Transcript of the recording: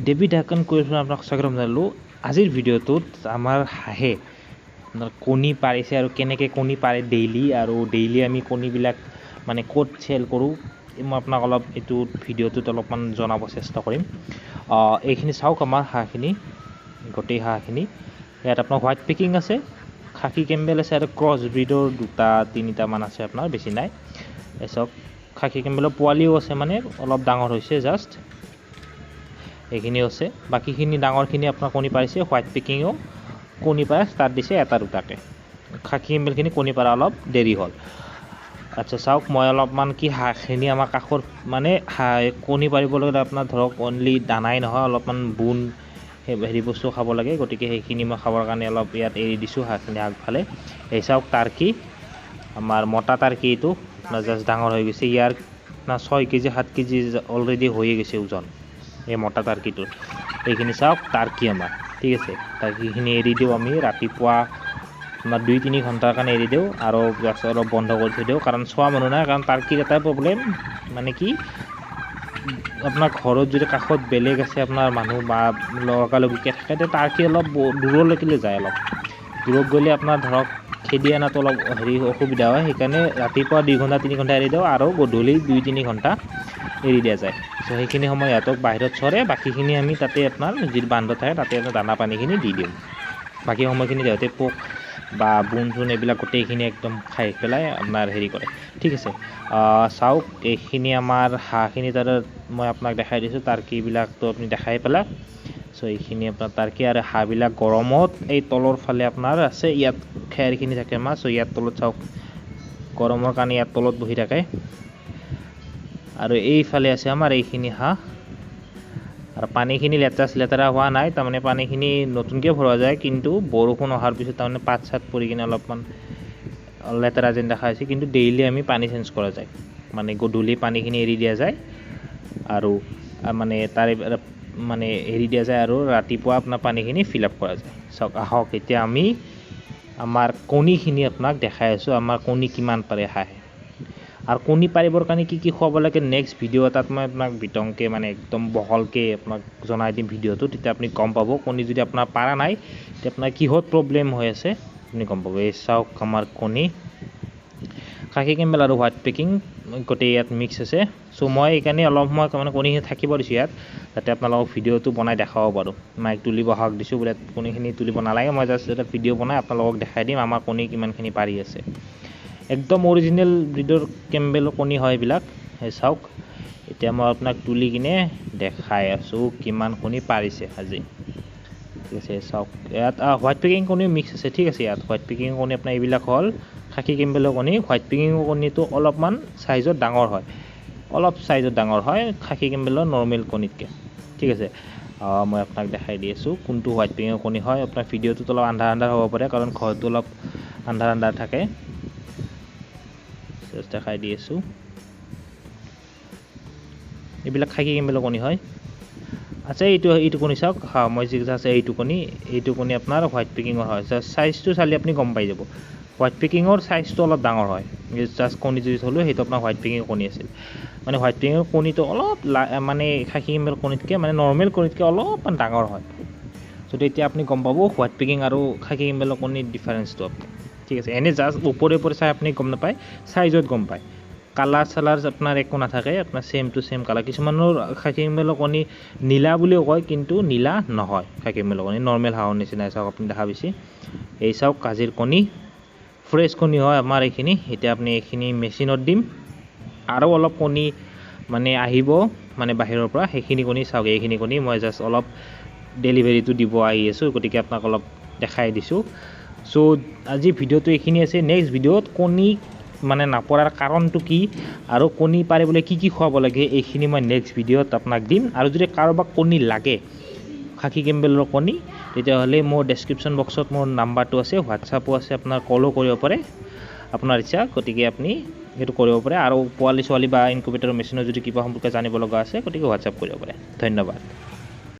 David হাকান কৈ আপোনাক স্বাগতম জনালোঁ। আজিৰ ভিডিঅ'টোত আমাৰ হাঁহে আপোনাৰ কণী পাৰিছে আৰু কেনেকৈ কণী পাৰে ডেইলি, আৰু ডেইলি আমি কণীবিলাক মানে ক'ত চেল কৰোঁ, মই আপোনাক অলপ এইটো ভিডিঅ'টোত অলপমান জনাব চেষ্টা কৰিম। এইখিনি চাওক আমাৰ হাঁহখিনি, গোটেই হাঁহখিনি। ইয়াত আপোনাৰ হোৱাইট পেকিং আছে, খাকী কেম্বেল আছে আৰু ক্ৰছ ব্ৰীডৰ দুটা তিনিটামান আছে আপোনাৰ, বেছি নাই। এই চাওক খাকী কেম্বেলৰ পোৱালিও আছে, মানে অলপ ডাঙৰ হৈছে জাষ্ট, এইখিনিও আছে। বাকীখিনি ডাঙৰখিনি আপোনাৰ কণী পাৰিছে। হোৱাইট পেকিঙো কণী পাৰা ষ্টাৰ্ট দিছে এটা দুটাকৈ, খাকী কেম্বেলখিনি কণী পাৰা অলপ দেৰি হ'ল। আচ্ছা চাওক মই অলপমান কি হাঁহখিনি আমাৰ কাষৰ মানে হাঁহ কণী পাৰিবলৈ আপোনাৰ ধৰক অনলি দানাই নহয়, অলপমান বোন হেৰি বস্তু খাব লাগে, গতিকে সেইখিনি মই খাবৰ কাৰণে অলপ ইয়াত এৰি দিছোঁ হাঁহখিনি আগফালে। এই চাওক টাৰ্কি, আমাৰ মতা টাৰ্কি, এইটো আপোনাৰ জাষ্ট ডাঙৰ হৈ গৈছে। ইয়াৰ আপোনাৰ 6 কেজি 7 কেজি অলৰেডি হৈয়ে গৈছে ওজন এই মতা টাৰ্কিটোৰ। এইখিনি চাওক টাৰ্কি আমাৰ, ঠিক আছে। টাৰ্কিখিনি এৰি দিওঁ আমি ৰাতিপুৱা আপোনাৰ 2-3 ঘণ্টাৰ কাৰণে এৰি দিওঁ আৰু জাষ্ট অলপ বন্ধ কৰি থৈ দিওঁ, কাৰণ চোৱা মানুহ নাই। কাৰণ টাৰ্কিৰ এটাই প্ৰব্লেম মানে কি, আপোনাৰ ঘৰত যদি কাষত বেলেগ আছে আপোনাৰ মানুহ বা লগালগিকৈ থাকে, তেতিয়া টাৰ্কি অলপ দূৰলৈকে যায়। অলপ দূৰত গ'লে আপোনাৰ ধৰক খেদি অনাটো অলপ হেৰি অসুবিধা হয়, সেইকাৰণে ৰাতিপুৱা 2 ঘণ্টা 3 ঘণ্টা এৰি দিওঁ আৰু গধূলি 2-3 ঘণ্টা এৰি দিয়া যায়। চ' সেইখিনি সময় সিহঁতক বাহিৰত চৰে, বাকীখিনি আমি তাতে আপোনাৰ যি বান্ধ থাকে তাতে আপোনাৰ দানা পানীখিনি দি দিওঁ। বাকী সময়খিনি সিহঁতে পোক বা বোন চোন এইবিলাক গোটেইখিনি একদম খাই পেলাই আপোনাৰ হেৰি কৰে, ঠিক আছে। চাওক এইখিনি আমাৰ হাঁহখিনি, তাতে মই আপোনাক দেখাই দিছোঁ টাৰ্কিবিলাকতো আপুনি দেখাই পেলাই। চ' এইখিনি আপোনাৰ টাৰ্কি আৰু হাঁহবিলাক গৰমত এই তলৰ ফালে আপোনাৰ আছে, ইয়াত খেৰখিনি থাকে আমাৰ। চ' ইয়াত তলত চাওক গৰমৰ কাৰণে ইয়াত তলত বহি থাকে। আৰু এইফালে আছে আমাৰ এইখিনি হাঁহ। আৰু পানীখিনি লেতেৰা হোৱা নাই, তাৰমানে পানীখিনি নতুনকৈ ভৰোৱা যায়, কিন্তু বৰষুণ অহাৰ পিছত তাৰমানে পাত চাত পৰি কিনে অলপমান লেতেৰা যেন দেখা হৈছে। কিন্তু ডেইলি আমি পানী চেঞ্জ কৰা যায়, মানে গধূলি পানীখিনি এৰি দিয়া যায় আৰু মানে তাৰে মানে এৰি দিয়া যায় আৰু ৰাতিপুৱা আপোনাৰ পানীখিনি ফিল আপ কৰা যায়। চাওক আহক এতিয়া আমি আমাৰ কণীখিনি আপোনাক দেখাই আছোঁ, আমাৰ কণী কিমান পাৰে হাঁহে আৰু কণী পাৰিবৰ কাৰণে কি কি খুৱাব লাগে। নেক্সট ভিডিঅ' এটাত মই আপোনাক বিতংকৈ মানে একদম বহলকৈ আপোনাক জনাই দিম ভিডিঅ'টো, তেতিয়া আপুনি গম পাব কণী যদি আপোনাৰ পাৰা নাই তেতিয়া আপোনাৰ কিহত প্ৰব্লেম হৈ আছে আপুনি গম পাব। এই চাওক আমাৰ কণী, খাকী কেম্বেল আৰু হোৱাইট পেকিং গোটেই ইয়াত মিক্স আছে। চ' মই এইকাৰণে অলপ সময় মানে কণীখিনি থাকিব দিছোঁ ইয়াত, যাতে আপোনালোকক ভিডিঅ'টো বনাই দেখাব পাৰোঁ। মাইক তুলিব হাক দিছোঁ বোলে কণীখিনি তুলিব নালাগে, মই জাষ্ট এটা ভিডিঅ' বনাই আপোনালোকক দেখাই দিম আমাৰ কণী কিমানখিনি পাৰি আছে। একদম অৰিজিনেল ব্ৰীডৰ কেম্বেলৰ কণী হয় এইবিলাক। এই চাওক এতিয়া মই আপোনাক তুলি কিনে দেখাই আছোঁ কিমান কণী পাৰিছে আজি, ঠিক আছে। চাওক ইয়াত হোৱাইট পেকিং কণীও মিক্স আছে, ঠিক আছে। ইয়াত হোৱাইট পেকিং কণী আপোনাৰ এইবিলাক হ'ল খাকী কেম্বেলৰ কণী। হোৱাইট পেকিং কণীটো অলপমান চাইজত ডাঙৰ হয়, অলপ চাইজত ডাঙৰ হয় খাকী কেম্বেলৰ নৰ্মেল কণীতকৈ, ঠিক আছে। মই আপোনাক দেখাই দি আছোঁ কোনটো হোৱাইট পেকিঙৰ কণী হয়। আপোনাৰ ভিডিঅ'টোত অলপ আন্ধাৰ আন্ধাৰ হ'ব পাৰে, কাৰণ ঘৰটো অলপ আন্ধাৰ আন্ধাৰ থাকে। দেখাই দি আছোঁ এইবিলাক খাকী কেম্বেলৰ কণী হয়। আচ্ছা এইটো কণী চাওক, হা মই যি আছে এইটো কণী, এইটো কণী আপোনাৰ হোৱাইট পেকিঙৰ হয়। জাষ্ট চাইজটো চালে আপুনি গম পাই যাব, হোৱাইট পেকিঙৰ চাইজটো অলপ ডাঙৰ হয়। জাষ্ট কণী যদি থ'লোঁ সেইটো আপোনাৰ হোৱাইট পেকিঙৰ কণী আছিল, মানে হোৱাইট পেকিঙৰ কণীটো অলপ মানে খাকী কেম্বেল কণীতকৈ মানে নৰ্মেল কণীতকৈ অলপমান ডাঙৰ হয়। চ' তেতিয়া আপুনি গম পাব হোৱাইট পেকিং আৰু খাকী কেম্বেলৰ কণীৰ ডিফাৰেঞ্চটো আপুনি, ঠিক আছে। এনেই জাষ্ট ওপৰে ওপৰে চাই আপুনি গম নাপায়, চাইজত গম পায়। কালাৰ চালাৰ আপোনাৰ একো নাথাকে, আপোনাৰ ছেম টু ছেম কালাৰ। কিছুমানৰ খাকী কেম্বেলৰ কণী নীলা বুলিও কয়, কিন্তু নীলা নহয় খাকী কেম্বেলৰ কণী, নৰ্মেল হাঁহৰ নিচিনাই। চাওক আপুনি দেখা পাইছে, এই চাওক কাজিৰ কণী, ফ্ৰেছ কণী হয় আমাৰ এইখিনি। এতিয়া আপুনি এইখিনি মেচিনত দিম, আৰু অলপ কণী মানে আহিব মানে বাহিৰৰ পৰা, সেইখিনি কণী চাওক। এইখিনি কণী মই জাষ্ট অলপ ডেলিভাৰীটো দিব আহি আছোঁ, গতিকে আপোনাক অলপ দেখাই দিছোঁ। চ' আজি ভিডিঅ'টো এইখিনি আছে। নেক্সট ভিডিঅ'ত কণী মানে নপৰাৰ কাৰণটো কি আৰু কণী পাৰিবলৈ কি কি খুৱাব লাগে এইখিনি মই নেক্সট ভিডিঅ'ত আপোনাক দিম। আৰু যদি কাৰোবাক কণী লাগে খাকী কেম্বেলৰ কণী, তেতিয়াহ'লে মোৰ ডেছক্ৰিপশ্যন বক্সত মোৰ নাম্বাৰটো আছে, হোৱাটছআপো আছে, আপোনাৰ কলো কৰিব পাৰে আপোনাৰ ইচ্ছা, গতিকে আপুনি সেইটো কৰিব পাৰে। আৰু পোৱালি ছোৱালী বা ইনকুবেটৰ মেচিনৰ যদি কিবা সম্পৰ্কে জানিব লগা আছে, গতিকে হোৱাটছআপ কৰিব পাৰে। ধন্যবাদ।